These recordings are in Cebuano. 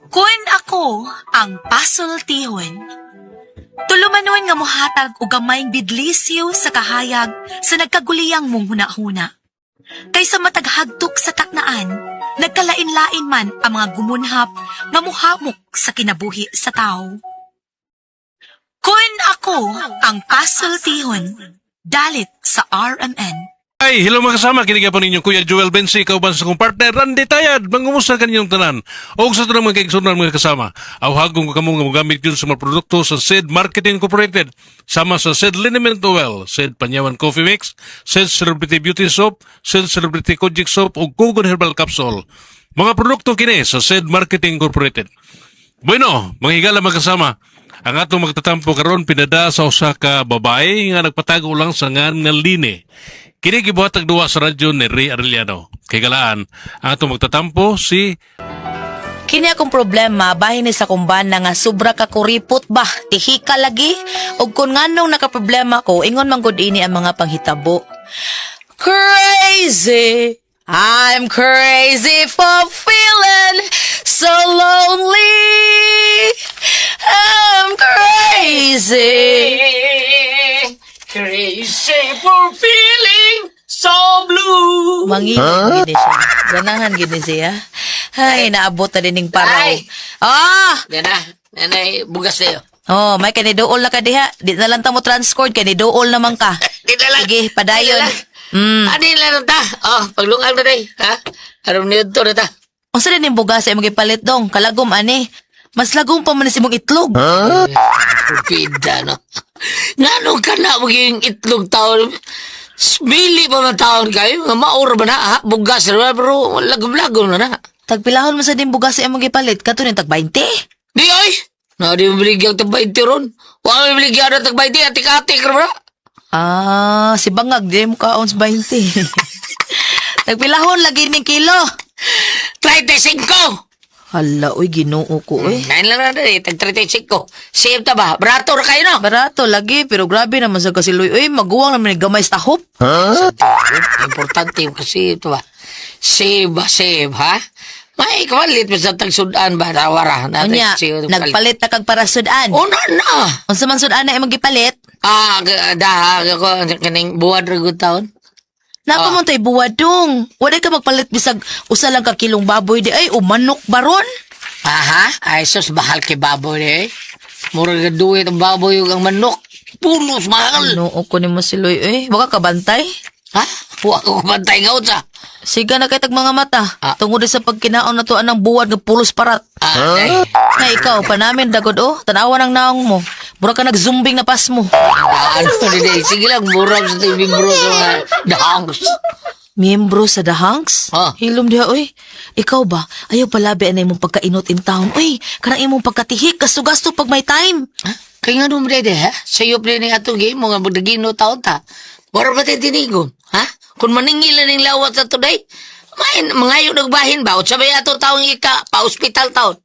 Kun ako ang pasultihon. Tulumanon nga mohatag og gamayng bidlisyo sa kahayag sa nagkaguliyang mong hunahuna. Kaysa mataghagtok sa taknaan, nagkalain-lain man ang mga gumunhap nga muhamok sa kinabuhi sa tao. Kun ako ang pasultihon, dalit sa RMN. Ay, hello mga kasama, kini po ninyo Kuya Joel Bensi, kauban sa kong partner Randy Tayad. Mangumusta kaninyong tanan? Og sa tanang mga kaigsunan mga kasama, awhagong ko kamo nga mogamit yun sa mga produkto sa SED Marketing Incorporated, sama sa SED Liniment Oil, SED Panyawan Coffee Mix, SED Celebrity Beauty Soap, SED Celebrity Kojic Soap ug Kugon Herbal Capsule. Mga produkto kini sa SED Marketing Incorporated. Bueno, mga higala mga kasama, ang atong magtatampo karon pinada sa usa ka babae nga nagpatago lang sa ngan nga Line. Kini gibuhat duwa sa radyo ni Ray Arellano. Kay galaan, ang atong magtatampo si Kini akong problema bahin ni sa kumbana nga sobra ka kuripot ba, tihika lagi ug kun nganong nakaproblema ko ingon man gud ini ang mga panghitabo. Crazy, I'm crazy for feeling so lonely. I'm crazy. Crazy for feeling so blue. Mangilid gid siya. Ganahan gid ni siya. Ay, naabot na din ning paraw. Ay. Ah! Yan na. Yan na, bugas na yun. Oh, may kaniduol na ka diha. Di na lang ta mo transcord, kaniduol naman ka. Di na lang. Sige, padayon. Di na lang. Mm. Ano yung lang ta? Oh, paglungan na day. Ha? Aron niyo to na ta. Unsa din ning bugas sa imong gipalit dong? Kalagom ani. Mas lagom pa man sa imong itlog. Pida, no? Ngano ka na maging itlog taon? Bili pa man taon kayo. Nga maura ba na, ha? Bugas na ba? Pero lagom-lagom na na. Tagpilahon man sa din bugas sa imong gipalit kato ning tag 20. Di ay! Na, di mo biligyan tag 20 ron. Wala mo biligyan ng tag 20. Atik-atik ron na. Ah, si bangag di mo kaon sa 20. Tagpilahon lagi ning kilo. 35! Hala, uy, Ginoo ko eh. Ngayon lang na dali, tag 35. Save ta ba? Barato ra kayo, no? Barato lagi, pero grabe naman sa kasiloy. Uy, maguwang naman ni gamay sa tahop. Importante kasi ito ba? Save ba, save, ha? May kapalit pa sa tagsudan ba? Tawara. Unya, nagpalit na kag para sudan. Una na! Unsa man sudan na imong gipalit? Ah, daha, ako, kaning buwan ra gud taon. Napa mo tay buwadong. Wala ka magpalit bisag usa lang ka kilong baboy di ay o manok baron. Aha, ay sus, bahal kay baboy eh. Mura ka duwit ang baboy ug ang manok. Pulos, mahal. Ano ko nimo si Loy eh. Waka ka bantay. Ha? Wa ko bantay nga unsa. Siga na kay tag mga mata. Ah. Tungod sa pagkinaon na to anang buwad nga pulos parat. Ah, ay. Na ikaw panamin dagod oh. Tanawa ng naong mo. Mura ka nagzumbing na pas mo. Ano, di, sige lang, murag sa TV bro sa mga dahangs. Miyembro sa The Hunks? Ah. Hilom diha, oy. Ikaw ba? Ayaw palabi na imong pagkainot in town. Oy, kanang imong pagkatihik, gasto-gasto pag may time. Ha? Kaya nga nung brede, ha? Sa iyo pre ni atong game, mga magdagino taon ta. Wala ba tayo tinigon, ha? Kung maningil na ning lawat sa today, main, mangayo nagbahin ba? O sabay ato taong ika, pa-hospital taon.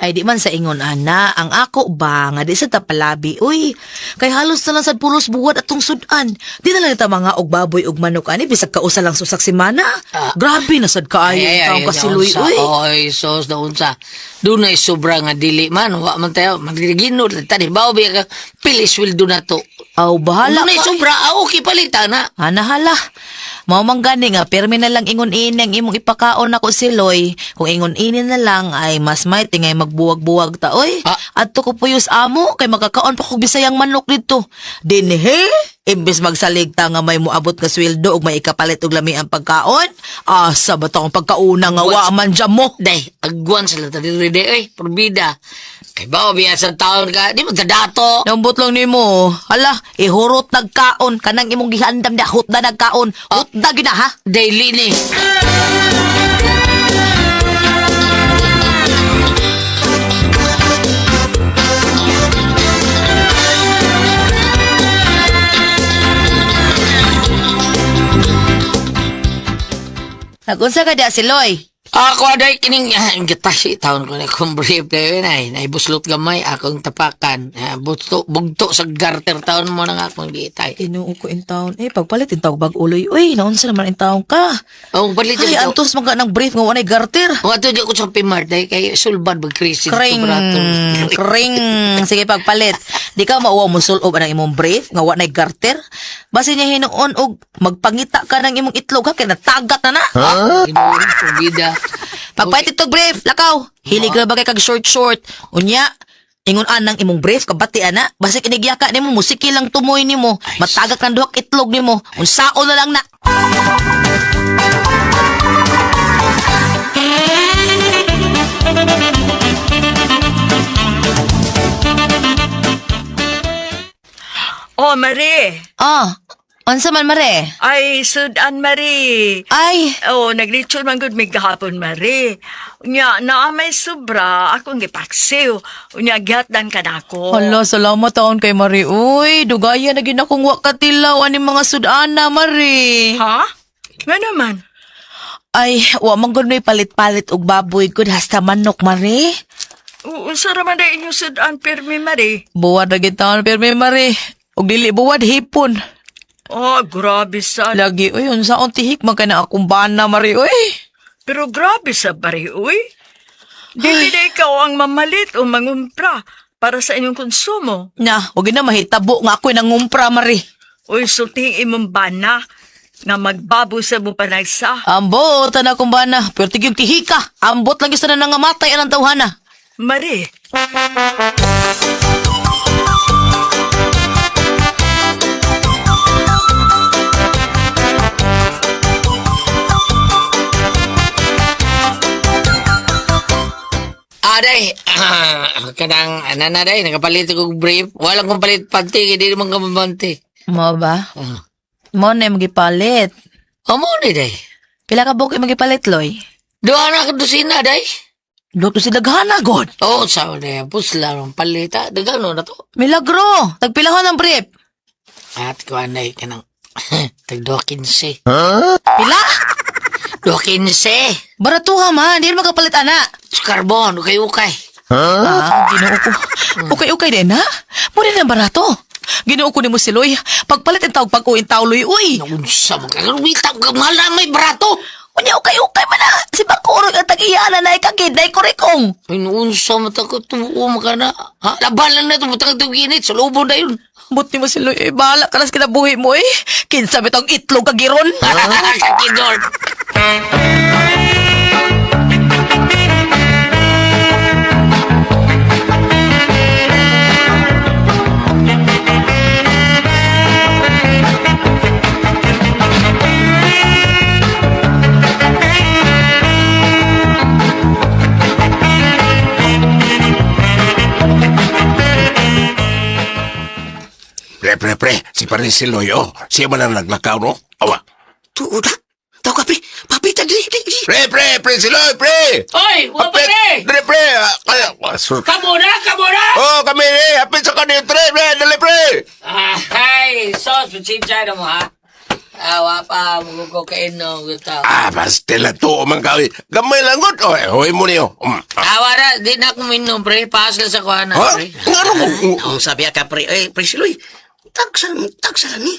Ay, di man sa ingon, ana. Ang ako ba, nga di sa tapalabi. Uy, kay halos na lang sad pulos buwad atong sudan. Di na lang ita mga og baboy og manok ani, bisag kausa lang susak simana. Ah. Grabe na sad kaayo ang taong kasiloy, uy. Oy, sos, naunsa. Doon ay sobra nga dili man. Wa man tayo, magdagino, tani, bao biya ka, pilis will do na to. Aw, bahala Doon ay ka. sobra, ah, okay palitan na. Ana hala. Mao man gani nga pirmi na lang ingon ini ang imong ipakaon nako siloy. Kung ingon ini na lang ay mas may tingay magbuwag-buwag ta oy. Ah. Adto ko puyos amo kay makakaon pa kog bisayang manok didto. Dinhi imbes magsalig ta nga may moabot nga sweldo ug may ikapalit og lami ang pagkaon. Asa ba ta akong pagkauna nga wa man dyan mo? Day, agwan sila ta diri day, oy, probida. Kay bao biya sa taon ka, di mo dato. Nambot lang nimo. Hala, ihurot nagkaon kanang imong gihandam da hutda nagkaon. Hutda gina ha. Daily ni. Nagunsa ka diya si Loy? Ako aday kining gitasi taon ko na kung brief eh, nay naibuslot gamay akong tapakan. Bugto, bugto sa garter taon mo na nga akong gitay. Tinuo ko in town. Eh, pagpalit in tawag bag uloy. Uy, naunsa naman in town ka. Oh, palit Ay, ito. antos man ka ng brief nga wanay garter. O ato di ko sa pimar day kay sulbad mag krisis Kring, kring. Sige, pagpalit. Di ka mauwa mo sulob ang imong brief nga wanay garter. Basi niya hinuon og magpangita ka ng imong itlog ha kay natagak na na. Hinuon bida. Pagpalit itong brief, lakaw. Hilig ra ba kay kag short short. Unya, ingon anang imong brief kabati ana. Basi kinigyaka nimo musiki lang tumoy nimo. Matagak ng duhak itlog nimo. Unsaon na lang na. Oh, Marie. Ah, unsa man mare? Ay, sudan, Marie. Ay, Oh, naglitsyon man gud mig gahapon, Marie. Unya, naa may sobra, akong gipaksiw. Unya, gihatdan ka nako. Hala, salamat taon kay Mari. Uy, dugaya na gid akong wa katilaw ani mga sudana, Mari. Ha? Nga naman. Ay, wa man gud may palit-palit og baboy gud hasta manok, Mari. Unsa ra man na inyong sudan, pirmi, Marie? Buwad ra gid taon pirmi, Mari. Og dili buwad hipon. Oh, grabe sa... Lagi uy, unsaon tihik man kay na akong bana, Mari. Uy. Pero grabe sa bari, uy. Dili na ikaw ang mamalit o mangumpra para sa inyong konsumo. Na, wag na mahitabo nga ako'y nangumpra, Mari. Uy, sulti imong bana nga magbabo sa mo panagsa. Ambot ana akong bana, pero tig yung tihika. Ambot lang gyud sa nangamatay anang tawhana. Marie, Aday, kanang ana na day nakapalit ko og brief. Walang kong palit panty kay di man ka mabanti. Mo ba? Ah. Mo na yung magipalit. Amo ni day. Pila ka buok yung magipalit, Loy? Duha na ka dosina day. Luto si Daghana, God. Oh, sa day pusla rong palit ha. Dagano na to. Milagro! Tagpilahan ang brief. At kuan day kanang tag 2.15. Pila? 2.15. Baratuha man, di na makapalit, ana. Karbon, ukay-ukay. Ah, ginoo ko. Ukay-ukay din, ha? Muna na barato. Ginoo ko ni mo si Loy. Pagpalit ang tawag pag-uwi tao, Loy, uy. Naunsa mo ka. Wita ka mahal na may barato. Unya, ukay-ukay man na. Si Bakurog ang tag-iyana na ikagid na ikurikong. Ay, naunsa mo ta ko tuo mo ka na. Ha? Labanan na ito, butang itong ginit. Sa na yun. Buti mo si Loy, eh, bahala ka na sa kinabuhi mo, eh. Kinsa bitong itlog kagiron. Kakidor. Pre, pre, pre, si Parisiloy, oh. Siya man ang naglakaw, no? Awa. Tuod ha? Tao ka, pre. Papita, dili, dili, dili. Pre, pre, pre, Siloy, pre! Oy, wa pa Apit! pre! Dali, pre! Ah, Kaya, sur. Kamo na, kamo na! Oh, kami, eh! Apit sa kanil, pre, pre! Dali, pre! Ah, hey, sos, pasensya na mo ha. Awa pa, magugo kain no, gusto. Ah, basta lang to, man kawi. Gamay lang, god. Oh, eh, hoy mo niyo. Ah. Awa na, di na ako minom, pre. Paas lang sa kuha na, Ha? pre. Nga ano ko? Ang sabi ka, pre. Eh, pre, siloy. Tagsa, tagsa ni.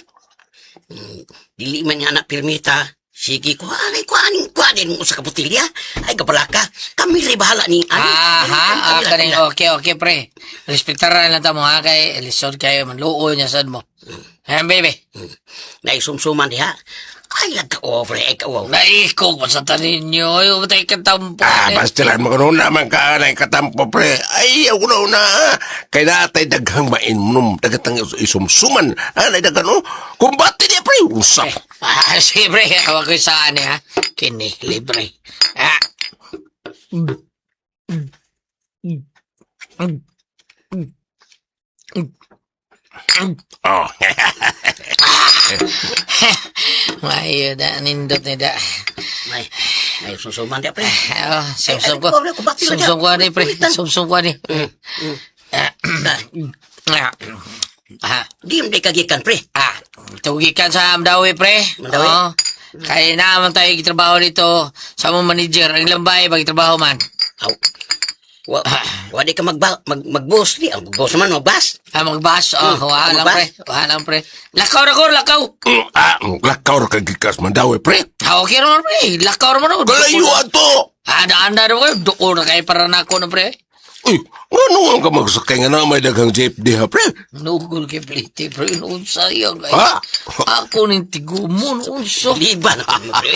Dili man nga na pirmita. Sige, kuha, ay, kuha, kuha din mo sa kabutilya. Ay, kapalaka. Kami rin bahala ni ani. Ah, ha? Ah, kaning, okay, okay, pre. Respektaran lang ta mo, ha? Kay, lisod kayo, manluoy niya sad mo. Ayan, baby. Naisumsuman diha. Ay, nagka-over, ay, ka-wow. Naikog pa sa tanin niyo. Ay, utay katampo. Ah, basta lang, magununa man ka na katampo, pre. Ay, ako na una, ah. Kay natay daghang mainom, daghang isumsuman. Ah, nay daghan, oh. Kumbate niya, pre. Usap. Ah, sige, pre. Awa ko sa ani, ha? Kini, libre. Ah. Oh. Mayo da, nindot ni da. May, may sumsuman diha, pre. Oh, sumsum ko. Ay, ay, kumbate lang Sumsum ko ani, pre. Kulitan. Sumsum ko ani. Ah, ah, ah, Di mo kagikan, pre. ah, tugikan sa Amdawi, pre. Mandawi? Oh. Kaya naman tayo gitrabaho dito sa among manager. Ang lambay, pagtrabaho man. Aw. Wa, wa di ka magba, mag, mag-boss di. Ang boss naman, magbas. Ah, magbas. Oh, wala lang, magbas. pre. Wala lang, pre. Lakaw na ko, lakaw. Lakaw ra kag gikas Mandawi, pre. Ah, okay naman, pre. Lakaw naman ako. Kalayo ato. Ah, daan na kayo. Duko na kayo para na ako na, pre. Uy, ngano ang ka magsakay nga na may daghang jeep diha, pre? Nugol kay Plite, pre. Noon sayang. Ay. Ha? Ako ning tigumon, unso. Liban ako nimo, pre.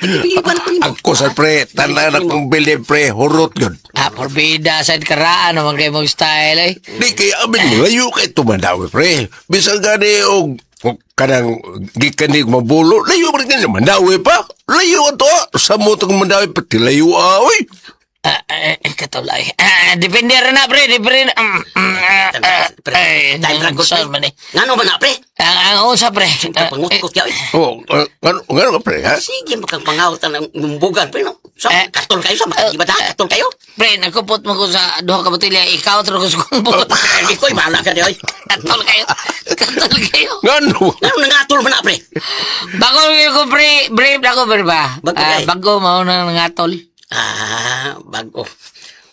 Liban ko nimo. Ako sa pre, tanan akong bili, pre, hurot yun. Ah, porbida, sad karaan naman kayo mong style, eh. Di kay amin mo, layo kay tumandawi, pre. Bisan gani og og kanang gikan ni mabulo, layo pa rin kanyo, Mandawi pa. Layo ato, sa mo tong Mandawi, pati layo ah, uy. Ah, katulay. Ah, depende rin na, pre. Depende na. Pre, Eh, time ra ko, unsa pre. man eh. Ngano man na, pre? Ang unsa, pre. Ka pangutkot ya, oy. Oh, ngano, ngano ka, pre, ha? Sige, makang pangawat ang mumbugan, pre, no? So, Eh. katol kayo sa mga ba ta? Katol kayo? Pre, nagkupot mo ko sa duha ka botelya. Ikaw, tro ko sa kumpot. Hindi ko, bahala ka di, oy. Katol kayo. Katol kayo. Ngano? Ngano nangatol man na, pre? Bago ko, pre. Brave na ko, pre ba? Bago Ah, kay. bago, mauna nangatol. Ah, bago.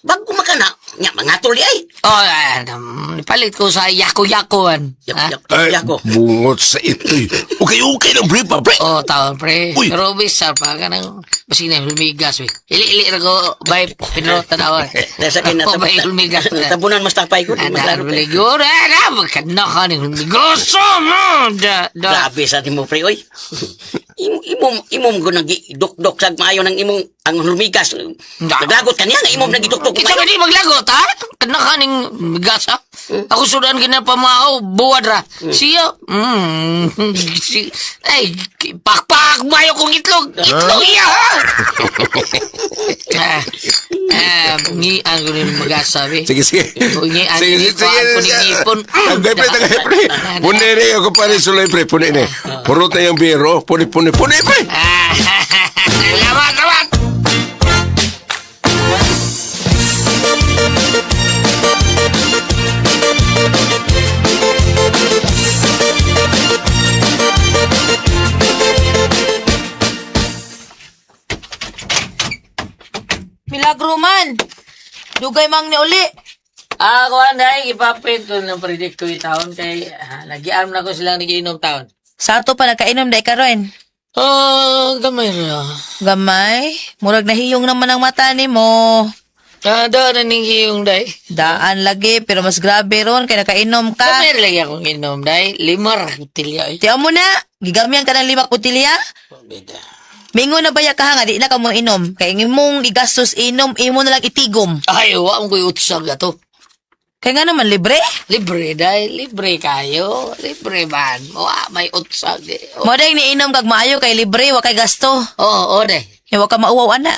Bago makana, nya mangatol di ay. Oh, palit ko sa yako-yakoan. Yak, Ah? yak, Ay, yako. bungot sa ito. eh. Okay, okay lang, pre, pa, pre. Oh, taon, pre. Uy. Pero bisa pa, kanang, basig na humigas, we. Ili-ili na ko, bay, Pedro, tanawa. Nasa kay Oh, bay, humigas. Tabunan mas tapay ko, di Ana, maglaro, pre. humigas. Ana, magkano ka ni humigas. mo! Da, da. Grabe sa nimo pre oy. Imo imo imong ko nang dukdok sa maayo ng imong ang lumigas. Naglagot kaniya nga imong nagidukdok Kita ba maayo. di maglagot, ha? Kano ka ning humigas, ha? Ako sudan ginapamao, buwad ra. Siya, si, ay, pakpak, mayo kong itlog. Itlog iya, ha? Ah, ah, ngian ko ni magasa, be. Sige, sige. Uy, ang kuhaan ko ni ngipon. Tagay, pre, tagay, pre. Puni ni, ako pa rin sulay, pre. Puni ni. Purot na yung biro. Puni, puni, puni, pre. Ah, Salamat, salamat! Milagro man. Dugay mang ni uli. Ah, kuhaan dahil ipapit ko ng predict ko yung taon kay nagiarm na ko silang nagiinom taon. Sa ato pa nagkainom dai karon. Oh, gamay ra. Gamay, murag nahiyong naman ang mata nimo. Ah, doon na ning hiyong day. Daan lagi pero mas grabe ron kay nakainom ka. Gamay ra lagi akong inom day. Lima ra kutilya eh. Tiyan mo na, gigamyan ka ng 5 kutilya. Mingon na baya ka nga, di na ka mo inom. Kay ang imong igastos inom, imo na lang itigom. Ay, wa mo ko'y utsag ato. Kay nga naman libre. Libre day, libre kayo. Libre man. Wa may utsag eh. Oh, Mo dahil niinom kag maayo kay libre, wa kay gasto. oh, oh day. Ya wa ka mauwaw ana.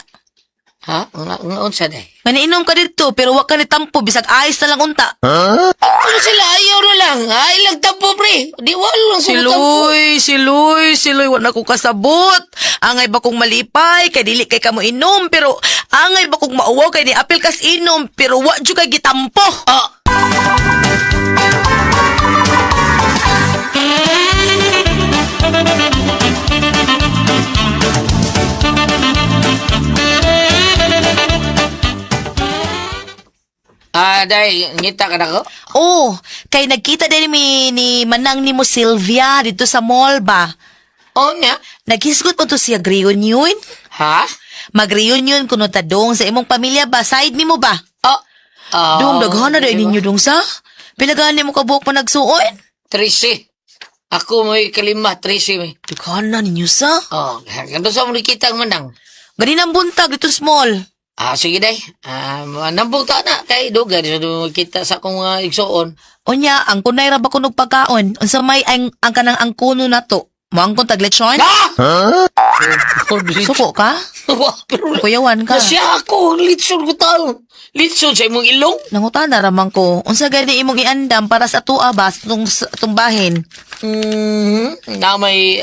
Ha? Nga, nga unsa day? Nga niinom ka dito pero wa ka ni tampo bisag ayos na lang unta. Ano sila? Ayaw na lang. Ay, lang tampo, pre. Di wala lang sila tampo. Siloy, siloy, siloy, wa na ko kasabot. Angay ba kong malipay kay dili kay kamo inom pero angay ba kong mauwaw kay ni apil kas inom pero wa jud kay gitampo. Ah, Ah, day, ngita ka na ko? Oh, kay nagkita din mi ni manang nimo Sylvia dito sa mall ba. Oo nga. Naghisgot mo to siya reunion? Ha? Mag-reunion kuno ta dong sa imong pamilya ba? Side nimo ba? Oh. Oh. Dong daghan na dai ninyo dong sa. Pila gani mo kabuok pa nagsuon? Trisi. Ako mo'y kalima, trisi may. Daghan na ninyo sa. Oh, ganito sa mo nakita ang manang. Ganinang buntag dito small. Ah, sige day. Ah, nambong ta na kay duga di sa kita sa akong igsuon. Unya, ang kunay ra ba kunog pagkaon? Unsa may ang kanang ang kuno nato? Moangkon tag lechon? Ah! Suko ka? Wah, pero Kuyawan ka. Nasya ako, litson ko taon. Litson sa imong ilong. Nangutana ra man ko. Unsa gani imong iandam para sa tua ba sa tong sa atong bahin? Na may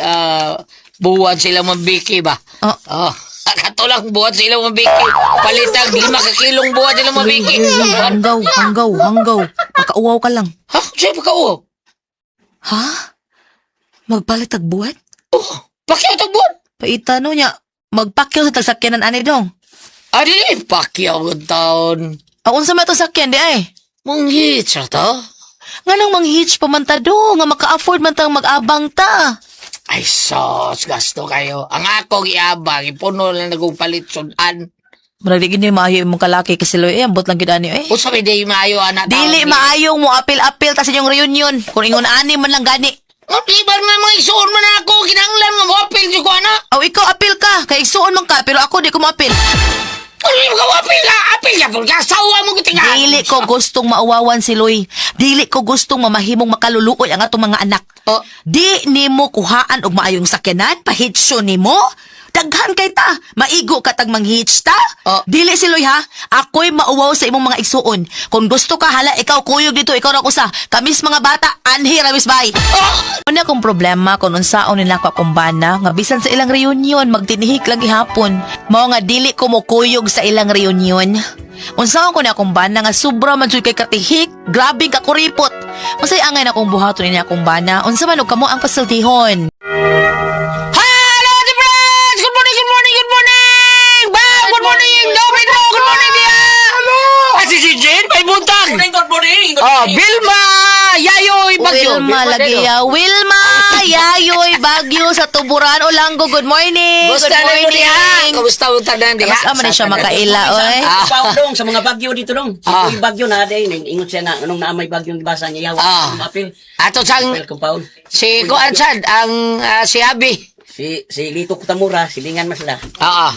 buwan sila mabiki ba? Oh. Oh. Kato lang, buwan sila mabiki. Palitag, 5 ka kilong buwan sila mabiki. Hanggaw, hanggaw, hanggaw. Pakauwaw ka lang. Ha? Siya pa ka Ha? Magpalit og buhat? Oh, bakit ang buwan? Paita no nya, magpakyaw sa tagsakyanan ani dong. Ah, dili pakyaw ang taon. Ang unsa man to sakyan di ay? Manghits ra to. Nganong manghitch pa man ta dong, nga maka-afford man tang mag-abang ta. Ay, sos, gasto kayo. Ang akong iabang, ipuno lang nagong palit sudan. Murag di gid ni maayo imong kalaki kasi loy, eh, ambot lang gid ani eh. Unsa may di maayo ana taon, Dili maayong mo apil-apil ta sa inyong reunion. Kung ingon ani man lang gani. Ang di ba man mga isuon man ako, kinahanglan nga mo-apil jud ko ana. Aw ikaw apil ka, kay igsuon man ka, pero ako di ko moapil. Ano yung apil ka? Apil ka po. Kasawa mo kitingan. Dili ko gustong mauwawan si Loy. Dili ko gustong mamahimong makaluluoy ang atong mga anak. Oh. Di nimo kuhaan og maayong sakyanan, pahitsyo nimo. Daghan kay ta, maigo ka tag manghitch ta. Oh. Dili si Loy ha, ako'y mauwaw sa imong mga igsuon. Kung gusto ka hala, ikaw kuyog dito, ikaw ra usa. Kamis mga bata, anhi ra mis bay. Oh! Una kong problema kung unsaon nila ko akong bana nga bisan sa ilang reunion magtinihik lang gihapon. Mao nga dili ko mokuyog sa ilang reunion. Unsaon ko na akong bana nga sobra man jud kay katihik, grabe ka kuripot. Unsay angay na akong buhaton ini akong bana? Unsa man og kamo ang pasultihon? Hello, the friends! Good morning, good morning, good morning! Bam! Good morning! Domino! Good morning, diya! Hello! Ah, si si Jane, may buntag! Good morning, good morning. Oh, Vilma! Yayoy Bagyo! Wilma lagi ya. Wilma Yayoy Bagyo sa Tuburan Olango. Good morning. Kumusta Good na mo diha? morning. Kumusta mo tanan diha? Kamusta man ni siya makaila oy? Ah. Ah. Dong sa mga bagyo dito dong. Si Ah. Kuy Bagyo na day ning ingot siya nga anong naamay bagyo ang gibasa niya yawa Ah. apil. Ato sang Apil compound. si Kuan sad ang si Abi. Si si Lito Kutamura, silingan man sila. Oo.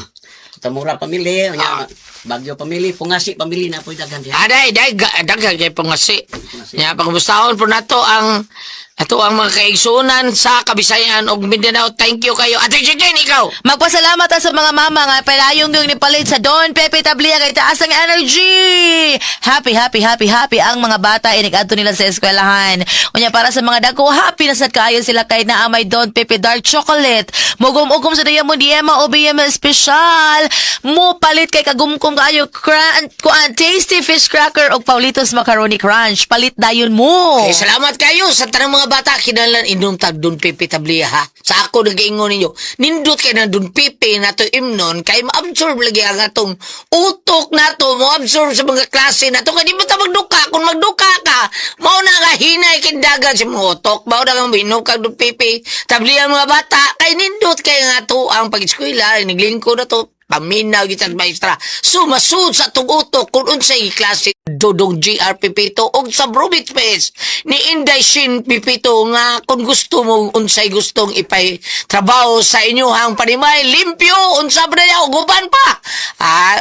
Kutamura pamilya, nya Bagyo pamilya, Pungasi pamilya na po'y daghan diha. Aday, day, daghan kay pangasi. Nya pangumustahon po nato ang ato ang mga kaigsunan sa Kabisayan ug Mindanao. Thank you kayo. Ate Jane, ikaw. Magpasalamat ta sa mga mama nga palayong yung nipalit sa Don Pepe Tablia kay taas ang energy. Happy, happy, happy, happy ang mga bata inig-adto nila sa eskwelahan. Unya para sa mga dako, happy na sad kaayo sila kay naa may Don Pepe Dark Chocolate. Mugum-ugom sa Diamond Yema o BM Special. Mo palit kay kagumkom kaayo kuan tasty fish cracker og Paulitos Macaroni Crunch. Palit dayon mo. Okay, salamat kayo sa tanang mga bata. Kinahanglan inom tag Don Pepe Tablia ha. Sa ako nagaingon ninyo, nindot kay na Don Pepe nato imnon kay maabsorb lagi ang atong utok nato, mo-absorb sa mga klase nato. Kay di ba ta magduka? Kung magduka ka, mao na nga hinay kindagan sa mga utok. Mao na nga minom kag Don Pepe Tablia mga bata. Kay nindot kay nga to ang pag-eskwela, niglingko na to paminaw gid sa maestra. Sumasud sa atong utok kung unsay klase Dodong GR Pipito og sa Brumit Space ni Inday Shin Pipito nga kung gusto mo unsay gustong ipay trabaho sa inyuhang panimay limpyo unsa pa na uguban pa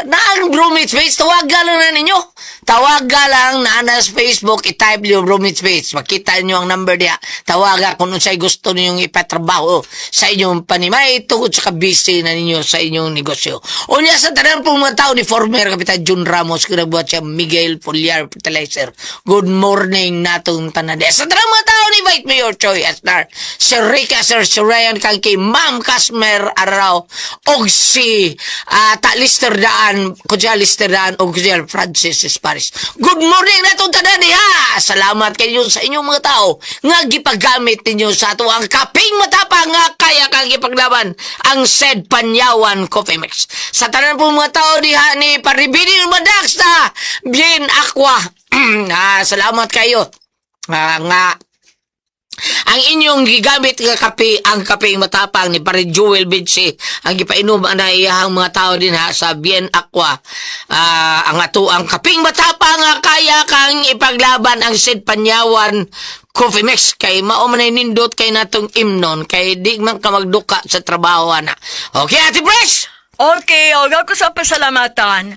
na ang Brumit Space, tawagan lang na ninyo, tawagan lang na na sa Facebook, i-type niyo Brumit Space, makita niyo ang number diha, tawagan kung unsay gusto ninyong ipatrabaho sa inyong panimay tungod sa kabisi na ninyo sa inyong negosyo. Unya sa tanan pong mga tao ni former Kapitan Jun Ramos, kinabuhat siya Miguel Pulyar Fertilizer. Good morning natong tanan. Sa tanan mga tao ni Vice Mayor Choi Asnar, Sir Rica, Sir Surayan Kangki, Ma'am Casmer Arao, og si Ta Lister Daan, Kuya Lister Daan, og Kuya Francis Esparis. Good morning natong tanan diha! Salamat kayo sa inyong mga tao nga gipagamit ninyo sa ato ang kaping matapang nga kaya kang ipaglaban ang said Panyawan Coffee Mix. Sa tanan po mga tao diha ni Paribini Madax na Bien Aqua. Salamat kayo. Nga ang inyong gigamit nga kape, ang kape matapang ni Pare Joel Vinci, ang gipainom ana iyahang mga tao din ha sa Bien Aqua. Ang ato ang kaping matapang nga kaya kang ipaglaban ang Sid Panyawan Coffee Mix kay mao man ay nindot kay natong imnon kay di man ka magduka sa trabaho ana. Okay, Ate Fresh. Okay, og ako sa pasalamatan.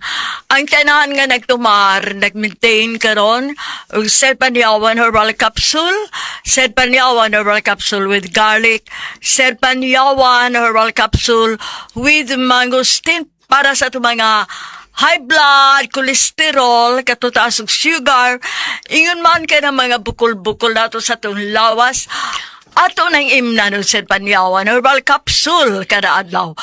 Ang tanan nga nagtumar, nagmaintain karon og Sed Panyawan Herbal Capsule, Sed Panyawan Herbal Capsule with garlic, Sed Panyawan Herbal Capsule with mangosteen para sa itong mga high blood, cholesterol, katutaas og sugar, ingon man kay ng mga bukol-bukol nato sa itong lawas, ato nang imna no Sed Panyawan Herbal Capsule kada adlaw.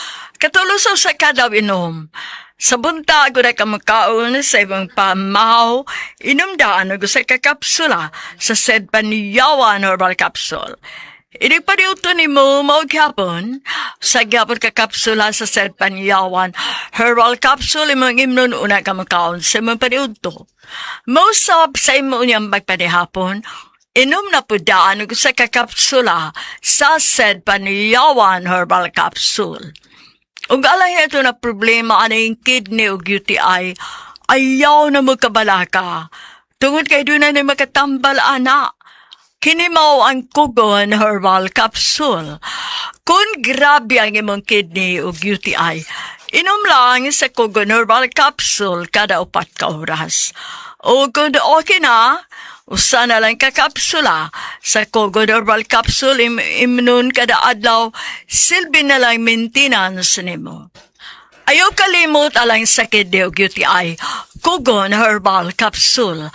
Katulusaw sa kada inom. Sa buntag ug ka makaon sa ibang pamahaw, inom daan og usa ka kapsula sa Sed Panyawan Herbal Capsule. Inigpaniuto ni mo mao gyapon sa gyapon ka kapsula sa Sed Panyawan Herbal Capsule imong imnon una ka makaon sa imong paniudto. Mosab sa imo unyang pagpanihapon, inom na pud daan og usa ka kapsula sa Sed Panyawan Herbal Capsule. Ug alang ito na problema aning kidney ug UTI, ayaw na mo kabalaka. Tungod kay doon na makatambal ana. Kini mao ang Kugon Herbal Capsule. Kung grabe ang imong kidney ug UTI, inom lang sa Kugon Herbal Capsule kada 4 ka oras. O kung okay na, usa na lang ka kapsula sa Kugon Herbal Capsule imnon kada adlaw, silbi na lang maintenance nimo. Ayaw kalimot alang sa kidney ug UTI. Kugon Herbal Capsule.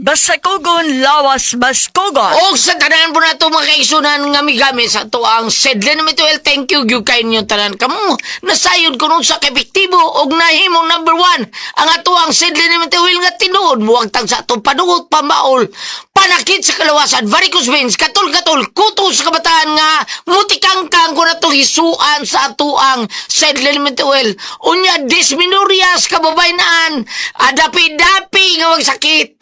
Basta kugon, lawas, bas kugon. Og sa tanan po nato, mga kaigsunan nga migamit sa ato ang Sedlen Mituel, thank you gyud kay ninyong tanan kamo. Nasayod ko nun sa epektibo og nahimong number one ang ato ang Sedlen Mituel nga tinuod muwagtang sa atong panuot, pamaol, panakit sa kalawasan, varicose veins, katol-katol, kuto sa kabataan nga mutikangkang ko na itong hisuan sa ato ang Sedlen Mituel. Unya, dysmenorrhea sa kababaynaan, adapi-dapi nga magsakit,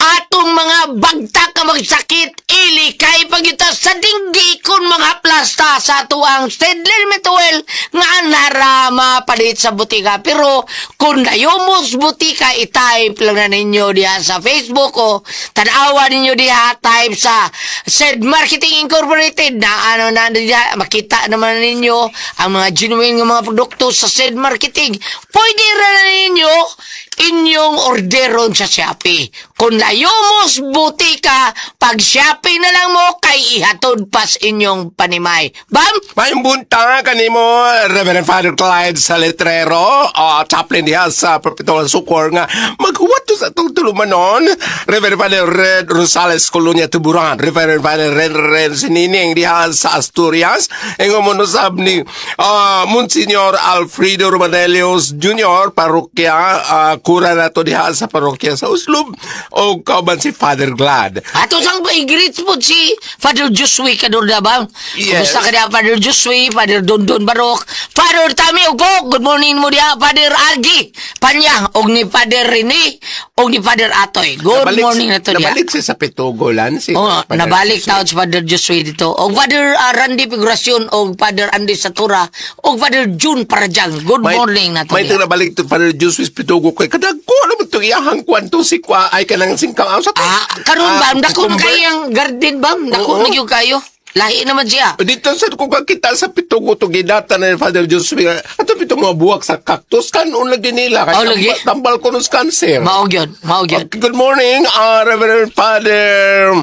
atong mga bagtak nga magsakit, ili kay pagyuta sa dinggi kun mga plasta sa ato ang Sedlen Mituel nga narama palit sa butika. Pero kung nayumos butika, i-type lang na ninyo diha sa Facebook o tanawa ninyo diha, type sa Said Marketing Incorporated na ano na diha, makita naman ninyo ang mga genuine nga mga produkto sa Said Marketing. Pwede ra na ninyo inyong orderon sa Shopee. Kung layomos butika, pag Shopee na lang mo kay ihatod pas inyong panimay. Bam! Maayong buntag kanimo, Reverend Father Clyde Salitrero, chaplain diha sa Perpetual Succor nga maghuwat to sa atong tulumanon. Reverend Father Red Rosales Colonia Tuburan, Reverend Father Ren Ren Sinining diha sa Asturias, ingon mo usab ni Monsignor Alfredo Romanelios Jr., parokya, kura na to diha sa parokya sa Uslob, o kauban si Father Glad. Ato sang i-greet po si Father Josue Kadurda ba? Yes. Kumusta ka diha, Father Josue, Father Dondon Barok, Father Tami Ugok, good morning mo diha, Father Agi Panya, og ni Father Rene, og ni Father Atoy. Good morning na to diha. Nabalik siya sa Pitugolan. Si Oh, Father nabalik Josue. taon si Father Josue dito. Og Father Randy Figuracion, og Father Andy Satura, og Father June Parajang. Good morning na to May diha. itong nabalik to Father Josue Pitugo kay kadagko naman itong iyahang kwanto si kwa ay kanang singkang sa to. Ah, karon bam, dako na cucumber. kayang garden bam, dako na gyud kayo. Lahi naman siya. Dito sa kung kakita sa Pitugo to gidata na ni Father Josue ato pitong mga buwak sa cactus kanon lagi nila kay Oh, lagi? tambal ko sa cancer. Mao gyud, mao gyud. Okay, good morning, Reverend Father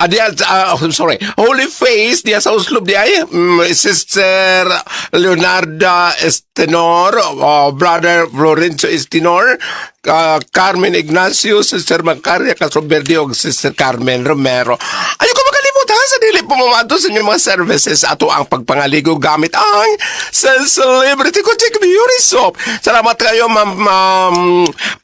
diya, oh, sorry, Holy Face, diya sa Uslob diya, Sister Leonarda Estenor, Brother Florencio Estenor, Carmen Ignacio, Sister Macaria Castro-Verde, ug Sister Carmen Romero. Ayaw ko makalimutan sa dili pumamadto sa inyong mga services ato ang pagpangaligo gamit ang sa Celebrity Kojik Beauty Soap. Salamat kayo, Ma'am Ma'am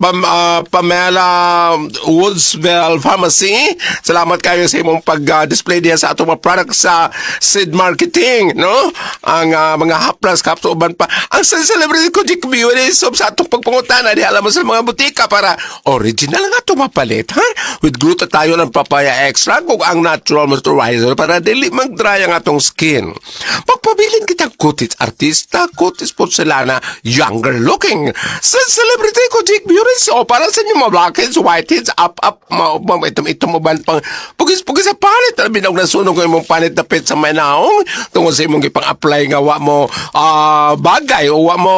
Ma'am, Pamela Woodsville Pharmacy. Salamat kayo sa imong pag-display diya sa atong mga products sa Sid Marketing, no? Ang mga haplas, caps, uban pa. Ang sa Celebrity Kojik Beauty Soap sa atong pagpangutana, diha alam mo sa mga butika para original nga ito mapalit, ha? With glutathione ng papaya extract ug ang natural moisturizer para dili mag-dry ang atong skin. Pagpabilin kitang kutis artista, kutis porcelana, younger looking. Sa Celebrity Kojik Beauty Soap para sa inyo mga blackheads, whiteheads, up, up, ma, ma, itom, itom, uban pang pugis-pugis sa panit. Labi na og nasunog ang imong panit dapit sa manahong tungod sa imong gipang-apply nga wa mo bagay o wa mo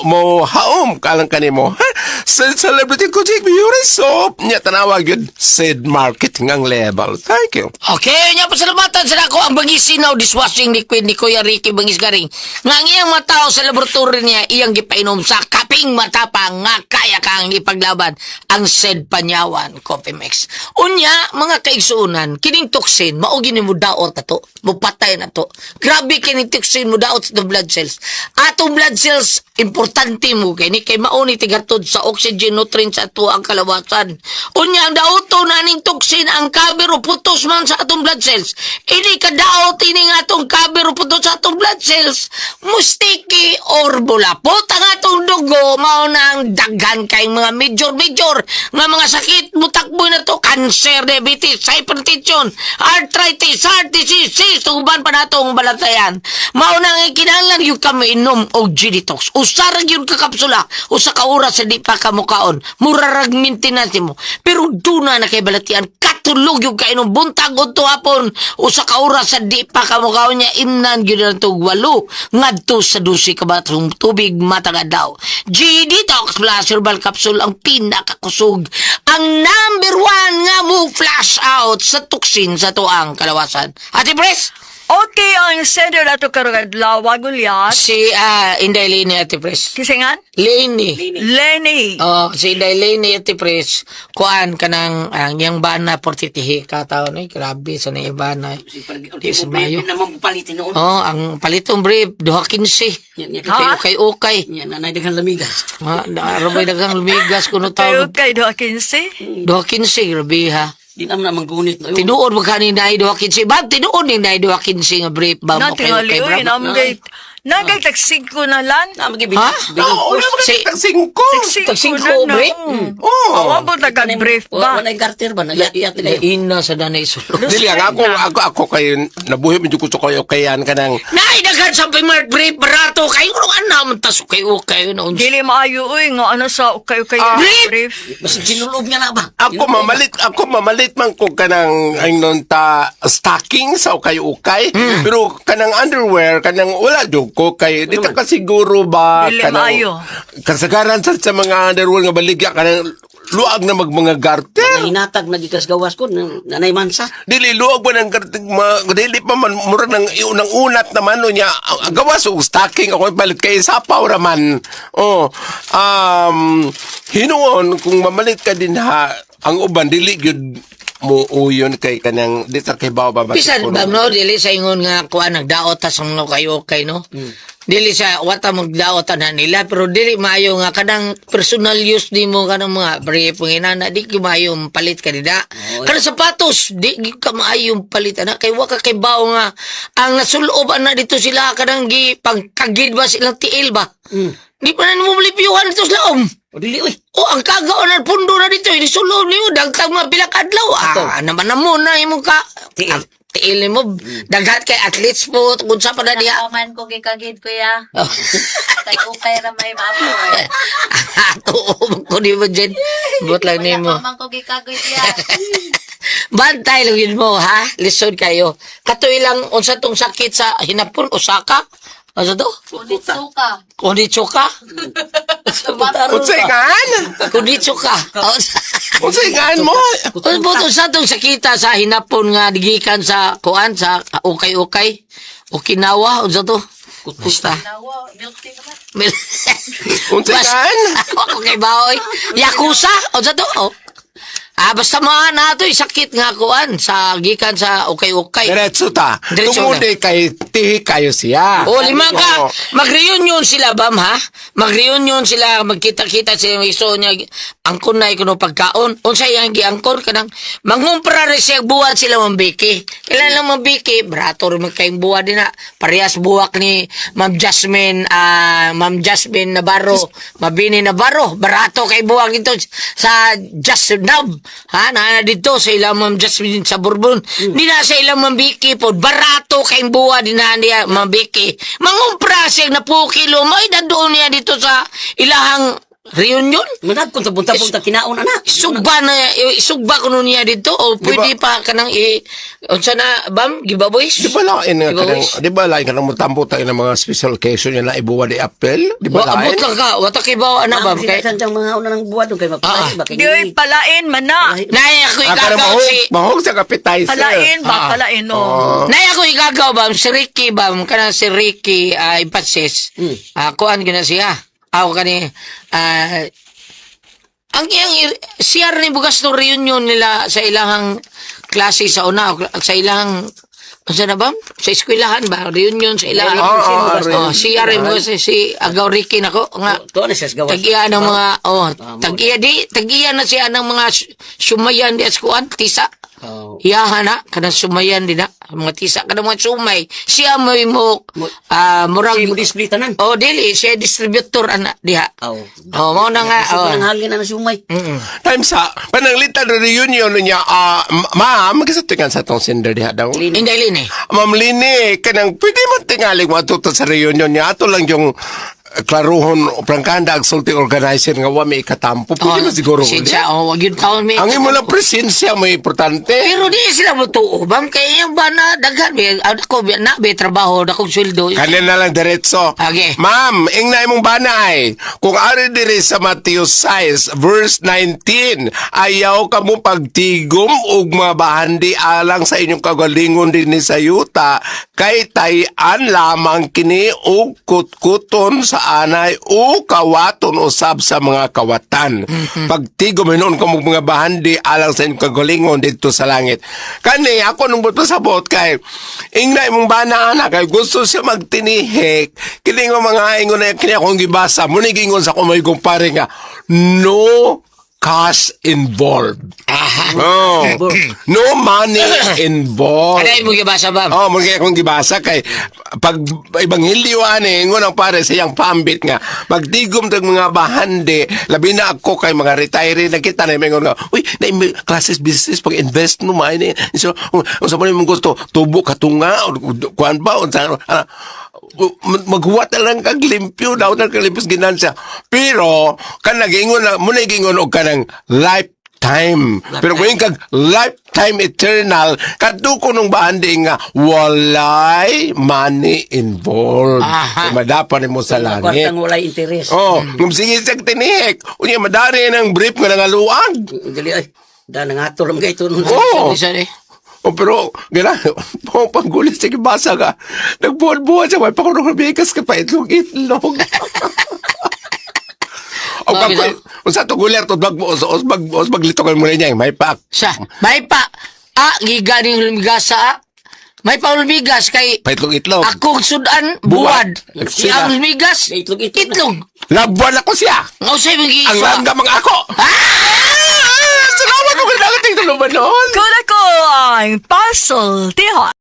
mo haom kalang kanimo. Ha? Sa Celebrity Kojik Beauty Soap. Nya tanawag yun, Sid Marketing ang level. Thank you. Okay, nya pasalamatan sa nako ang Bangisinaw dishwashing liquid ni Kuya Ricky Bangis Garing. Nga ang iyang mga tao sa laboratory niya iyang gipainom sa kape. kaping matapang nga kaya kang ipaglaban ang said Panyawan Coffee Mix. Unya, mga kaigsuunan, kining toxin, mao gini mo daot ato, mupatay na to. Grabe kining toxin mo daot sa blood cells. Atong blood cells, importante mo kini kay mao ni tigatod sa oxygen nutrients sa ato ang kalawasan. Unya, ang daoto na ning toxin ang kaber o putos man sa atong blood cells. Ini kadaot ini nga atong kaber o putos sa atong blood cells. Mustiki or bulapot ang atong dugo mao na ang daghan kay mga major major nga mga sakit mutakbo na to cancer, diabetes, hypertension, arthritis, heart disease, cyst, uban pa natong balatayan. Mao na ang kinahanglan yung kami inom og G-Detox. Usa ra gyud ka kapsula, usa ka oras sa di pa ka mukaon. Mura rag maintenance mo. Pero duna na kay balatian katulog yung kainom buntag udto hapon usa ka oras sa di pa ka mukaon niya imnan gyud na tog 8 ngadto sa 12 ka batong tubig matag adlaw. G-Detox Plus Herbal Capsule ang pinakakusog, ang number one nga mo flash out sa toxin sa tuang kalawasan. Ate Pres, Okay, ang sender ato karong adlaw Gulyat. Si Inday Leni, Ate Pres. Kisingan? Leni. Lenny. Oh, si Inday Leni, Ate Pres, kuan ka ng ang iyang bana portitihi ka taon eh. Grabe sa na ibana. Di sa mayo. Naman palitin noon. Oh, ang palitong brief, 2.15. Ha? Okay, okay. Yan, nanay daghang lamigas. Ha, arabay daghang lumigas kuno Kayo taon. kay 2.15. 2.15, grabe ha. Di naman naman gunit. No? Tinuod ba ka ni Nay 2.15? Ba, tinuod ni Nay 2.15 nga brief ba mo Na okay, tingali okay, oy, bra? namgay. Nagay tag-5 na lan. Na, magibig. Ha? Oo, wala mga Si- tag singko. Tag-singko, na na. brief? Oo. Awa po taga-brief ba? Wala garter ba? Nagiyat kayo. Ina sa danay sulod. Dili ang ako kay nabuhi medyo ko kayo kayan kanang Nay, daghan sa Pimart brief, barato kayo. Ano ka naman tas okay, okay. No, Dili maayo oy nga ano sa ukay-ukay Brief! brief. Basig sinulob niya na ba? Ako mamalit man ko kanang aynon ta stocking sa ukay-ukay pero kanang underwear kanang wala jud ko kay di ta ka siguro ba Dili kanang maayo. kasagaran sa mga underwear nga baligya kanang luag na mag mga garter. Hinatag nagikas gawas ko, nanay mansa. Dili luag ba ng garter ma, dili pa man mura nang unang unat naman no niya ang gawas og stocking ako palit kay sapaw ra man. Oh, hinuon kung mamalit ka din ha ang uban dili gyud mo uyon kay kanang di ta kay bawa ba Bisan ba no, dili sa ingon nga kuan nagdaot ta sa mga kayo okay no. Dili sa wata magdaot na nila pero dili maayo nga kanang personal use nimo kanang mga brief ng inana di gyud maayo palit ka nila. Kanang sapatos di gyud ka maayo palit ana kay wa ka kay bao nga ang nasulob ana dito sila kanang gi pangkagid ba silang tiil ba. Di pa na mo malipyuhan dito sa laom. O dili, uy. O, ang kagaon ng pundo na dito, inisulod niyo, dagkag mga pila ka adlaw. Ah, naman na mo na, imong ka. Tiil. Ang tiil nimo. Daghat kay athletes po, kung sa pa na diha. Nakaman ko gikagid, kuya. Oh. Kay ukay ra may maapoy. Ato, ko ni mo, Jen. Buot lang nimo. Wala pa man ko gikagid ya. Bantay lang yun mo, ha? Lisod kayo. Katoy lang, unsa tong sakit sa hinapon, Osaka? Unsa to? Unitsuka. Konitsuka? Unsay ngan? Konitsuka. Unsay ngan mo? Unsa po sa tong sakita sa hinapon nga gikan sa kuan sa ukay-ukay? Okinawa unsa to? Basta. Nawa, milk tea naman. Unsay ngan? Ako kay baoy. Yakuza unsa to? Oh. Ah, basta mga na to sakit nga kuan sa gikan sa ukay-ukay. Diretso ta. Diretso Tungod eh kay tihi kayo siya. O, lima ka. Oo. Mag-reunion sila, bam, ha? Mag-reunion sila, magkita-kita sila, iso niya, angkon na ikuno pagkaon. Unsa iyang giangkon kanang mangumpra rin siya buhat sila mambiki. Kailan lang mambiki, brato rin man kayong buhat din na. Parehas buwak ni Ma'am Jasmine, Ma'am Jasmine Navarro, Mabini Navarro, barato kay buwak dito sa Just Now. Ha, na dito sa ilang Ma'am Jasmine sa Bourbon. Di na sa ilang Ma'am Vicky po, barato kay buwa din na niya Ma'am Vicky. Mangumpra siya na po kilo, may nandoon niya dito sa ilahang reunion. Manag kung tabong-tabong ta kinaon anak. Sugba na isugba kuno niya dito o pwede pa kanang i unsa na bam gibaboys? Di ba lain nga kanang, Gibaboys? di ba lain kanang mutampo tayo ng mga special occasion niya na ibuwa di apel? Di ba Wa abot lain? lang ka, wata kay bawa na bam kay. Kay mga una ng buwan kay mapalay ba kay. Di oy palain man na. Nay ako Ah, kanang igagaw mahog, si mahog sa appetizer. Palain ba? Palain no. Nay ako igagaw bam si Ricky bam kanang si Ricky Impasis. Ah, kuan gina siya. Aw kani ang iyang CR ni bugas no reunion nila sa ilahang klase sa una, sa ilahang unsa na ba? Sa eskwelahan ba? Reunion sa ilahang. Oo, Oh, CR ni bugas si Agaw Ricky nako nga. To na siya sa gawas. Tag-iya ng mga oh, tag-iya di, tag-iya na siya ng mga sumayan di askuan tisa. Oh. Iyaha na kanang sumayan di na mga tisa kanang mga sumay. Siya mo mo murag Siya mo display tanan. Oh, dili siya distributor ana diha. Oh. Oh, mao na nga Oh. oh. Nang halin na na sumay. Time sa pananglitan reunion niya, ma'am, kasi tingan sa tong sender diha daw. Hindi lini. Ma'am Lini, kanang pwede man tingaling matuto sa reunion niya. Ato lang yung klaruhon o prangkanda ang sulti organizer nga wa may ikatampo. Pwede man siguro. uli. Siya, oh, wag yun taon may. Ang imo lang presensya mo importante. Pero di sila mo tuo, bang kay yung ba na daghan be ako be na be trabaho na kong sweldo. Kanin na lang diretso. Okay. Ma'am, ingna imong banay. Kung ari diri sa Matthew 6 verse 19, ayaw ka mo pagtigom ug mabahandi alang sa inyong kagalingon dinhi sa yuta kay tayan lamang kini og kutkuton sa anay o kawaton usab sa mga kawatan. Pagtigom hinuon ka mo mga bahandi alang sa inyong kagalingon didto sa langit. Kani ako nung pasabot kay ingna imong bana ana kay gusto siya magtinihik kini nga mga ingon na kini akong gibasa mo ni gingon sa kumoy kumpare nga no cash involved. Oh. No money involved. Ano mo gibasa ba? Oh, mo kaya akong gibasa kay pag ebanghelyo ani ingon ang pare sa iyang pambit nga magtigom tag mga bahandi labi na ako kay mga retiree na kita na ingon nga uy na classes business pag invest no may ni so unsa man imong gusto tubo katunga o kuan ba unsa ana, maghuwat na lang kag limpyo daw na kag limpyo sa ginansya pero kan nagingon na mo na gingon og kanang lifetime pero kung kag lifetime eternal kadto ko nung bahandi nga walay money involved. Aha. Madapa nimo sa langit. Kwartang walay interes. Oh, ngum sige siyang tinihik. Unya madari ng brief nga nangaluag. Dili ay. Da nangato ram kay ito nun. Oh. Sorry. Oh, pero gana, oh, panggulis sige basa ka. Nagbuhat-buhat siya, may pakuno bigas ka pa itlog-itlog. O Bakit kapoy, unsa to guler to bag os os bag os baglito kay muna niya, may pak. Sa, may pa giga ning lumigasa ah. May pa lumigas kay Paitlog-itlog. akong sudan Buwad. buwad. Siya ang lumigas, Itlog-itlog na. itlog. Labuan ako siya. Nga usay mong Ang giisa. langga mga ako. Ah! Salamat ko kailangan tingnan noon. Kuna ko ang pasultihon.